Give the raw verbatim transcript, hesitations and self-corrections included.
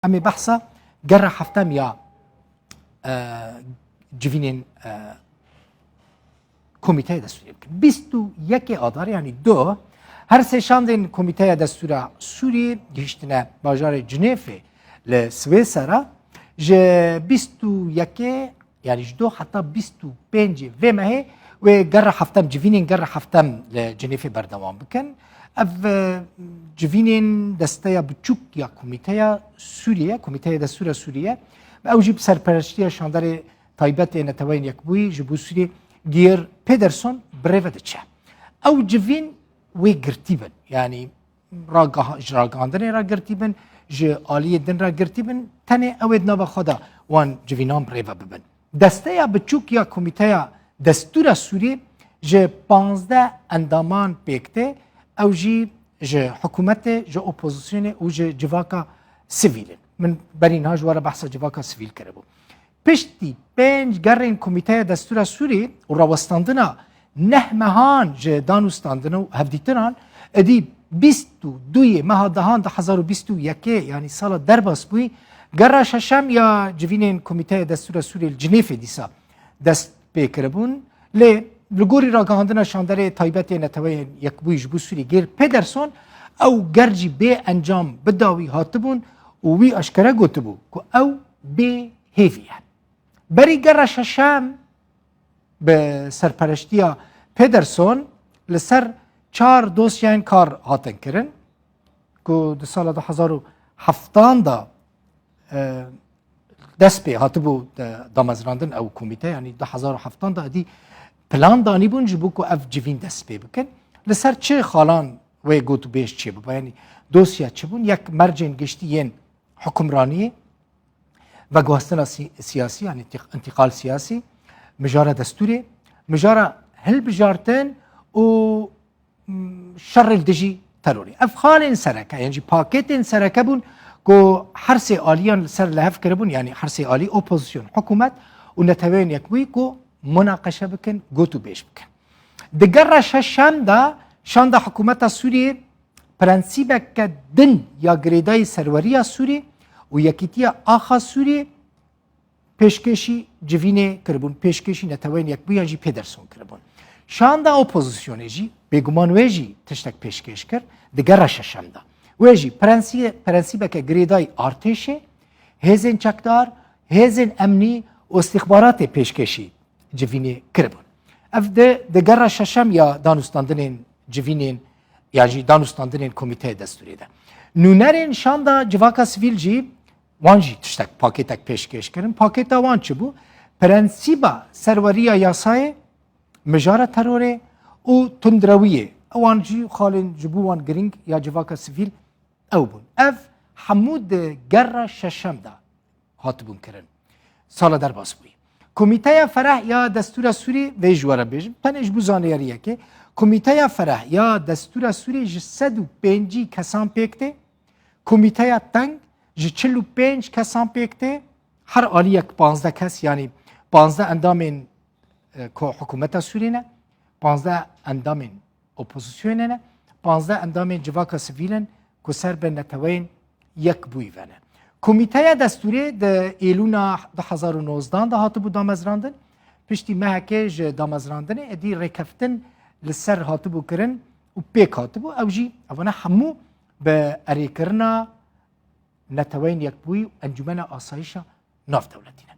Em ê behsa gerra heftem ya e, civînên e, Komîteya Destûrê bikin. Bîst û yekê Adar, yanî do, her sê şandên Komîteya Destûra Sûriyê gihiştine bajarê Cinêfê li Swêsera. Ji bîst û yekê, yanî ji do heta bîst û pêncê vê mehê wê gerra heftem, civînên gerra heftem li Cinêfê berdewam bikin. Ev, e, civînên desteya biçûk ya Komîteya Sûriyê, Komîteya Destûra Sûriyê, ew jî bi serpereştiya şandarê taybet ê Neteweyên Yekbûyî ji bo Sûriyê Geir Pederson bi rê ve diçe. Ew civîn wê girtî bin. Yanî ragiha-, ji ragihandinê re girtî bin, ji aliyê din re girtî bin, tenê ew ê di nava xwe de wan civînan bi rê ve bibin. Desteya biçûk ya Komîteya Destûra Sûrî ji panzdeh endaman pêk tê, ew jî ji hikûmetê, ji opozisyonê û ji civaka sivîl in. Min berî niha ji we re behsa civaka sivîl kiribû. Piştî pênc gerrên Komîteya Destûra Sûrî û rawestandina neh mehan ji danûstandin û hevdîtinan, êdî bîst û duyê meha dehan du hezar û bîst û yekê, yanî sala derbasbûyî, gerra şeşem ya civînên Komîteya Destûra Sûrî li Cinêfê dîsa dest pê kiribûn. Lê li gorî ragihandina şandarê taybet ê Neteweyên Yekbûyî ji bo Sûrî Geir Pederson, ew ger jî bê encam bi dawî hatibûn û wî aşkere gotibû ku ew bê hêvî ye. Berî gerra şeşem bi serpereştiya Pederson li ser çar dosyayên kar hatin kirin ku di sala du hezar û heftan de, e, dest pê hatibû, e, damezrandin ew komîte, yanî du hezar û heftan de êdî plan danîbûn ji bo ku ev civîn dest pê bikin. Li ser çi xalan wê gotûbêj çêbibe, yanî dosya çi bûn? Yek mercên giştî yên hukimraniyê, veguhastina si-, siyasî, yanî tî-, întîqal siyasî, mijara destûrê, mijara hilbijartin û, mm, şerê li dijî terorê. Ev xalên sereke, yan jî pakêtên sereke bûn ku her sê aliyan li ser li hev kiribûn, yanî her sê alî, opozisyon, hikûmet û Neteweyên Yekbûyî, ku munaqeşe bikin, gotûbêj bikin. Di gerra şeşem de şanda hikûmeta Sûriyê prensîbeke din ya girêdayî serweriya Sûrî û yekîtiya axa Sûrî pêşkêşî civînê kiribûn, pêşkêşî Neteweyên Yekbûyî yan jî Pederson kiribûn. Şanda opozisyonê jî, bêguman wê jî tiştek pêşkêş kir, di gerra şeşem de. Wê jî prensî-, prensîbeke girêdayî artêşê, hêzên çekdar, hêzên emnî û îstîxbaratê pêşkêşî civînê kiribûn. Ev di, di gerra şeşem ya danûstandinên civînên, ya jî danûstandinên Komîteyê Destûrê de. Nûnerên şanda civaka sivîl jî, wan jî tiştek, pakêtek pêşkêş kirin. Pakêta wan çi bû? Prensîba serweriya yasayê, mijara terorê û tundrewiyê. Ewan jî xalên ji bo wan girîng ya civaka sivîl ew bûn. Ev hemû di gerra şeşem de hatibûn kirin. Sala derbas bûyî. Komîteya Fereh ya Destûra Sûrî, vê ji we re bêjim, tenê ji bo zaniyariyekê, Komîteya Fereh ya Destûra Sûrî ji sed û pêncî kesan pêk tê, Komîteya Teng ji çil û pênc kesan pêk tê, her aliyek panzdeh kes, yanî panzdeh endamên, e, ku hikûmeta Sûrî ne, panzdeh endamên opozisyonê ne, panzdeh endamên civaka sivîl in ku ser bi Neteweyên Yekbûyî ve ne. Komîteya Destûrê di Êlûna du hezar û nozdan de hatibû damezrandin. Piştî mehekê ji damezrandinê êdî rêkeftin li ser hatibû kirin û pêk hatibû. Ew jî, evana hemû bi erêkirina Neteweyên Yekbûyî û Encûmena Asayişa Navdewletî ne.